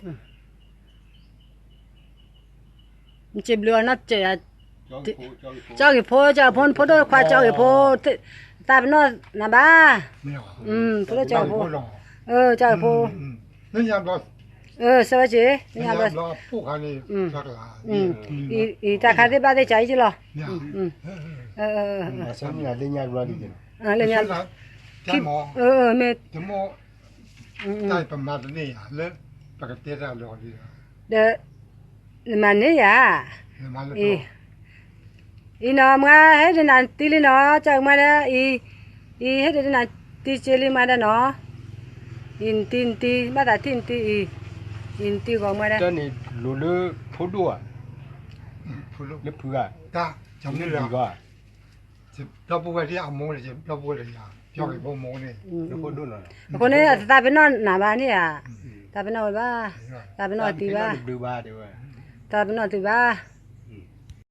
မ့ၢ်စံးဘျုးအီၤနီတစဲးယၤ, ကၠီဂ့ၤဖိ, ကၠီဂ့ၤဖိ, နဖိဒိၣ်ခွါကၠီဂ့ၤဖိ, သးပနီၣ်နၤဘၣ်, ဖိဒိၣ်ကၠီဂ့ၤဖိ, ကၠီဂ့ၤဖိ, ဆၢဝဲက့ၤ, အံၤ တၢ်ခါသ့ၣ်ဘၣ်သ့ၣ်ကၠီအံၤက့လီၤ, လၢညါ, မ့ၢ်, ဒီးနမၤန့ၢ်ယၤ, အံၤနီၤ မါဟဲဒၣ်နၤတံလံနီၤ, ကၢ်မါဒီး, အံၤ, အံၤဟဲဒၣ်နၤတံက့လံမါဒီးနီၤ, အံၤနတံနတံ ဘၣ်သးတံနတံအံၤ, အံၤနတံဂီၤမါဒီး, တၢ်န့ၣ်လိၤလၢဖိဒိၣ်ဧါ, လၢဖုဂၤ, လၢဖုဂၤ, ဒီပုၢ်ဝဲၢ်ဒ်အမိၢ်န့ၣ်, ဒီပုၢ်ဝဲၢ်တဂၤ, ကၠီဂ့ၤဖိမိၢ်န့ၣ်, အဃိန့ၣ် သးပနီၣ်နၤဘၣ်န့ၣ်ဧါ, သးပနီၣ်ဝဲဘၣ်, သးပနီၣ်တံဘၣ်, သးပနီၣ်တံဘၣ်,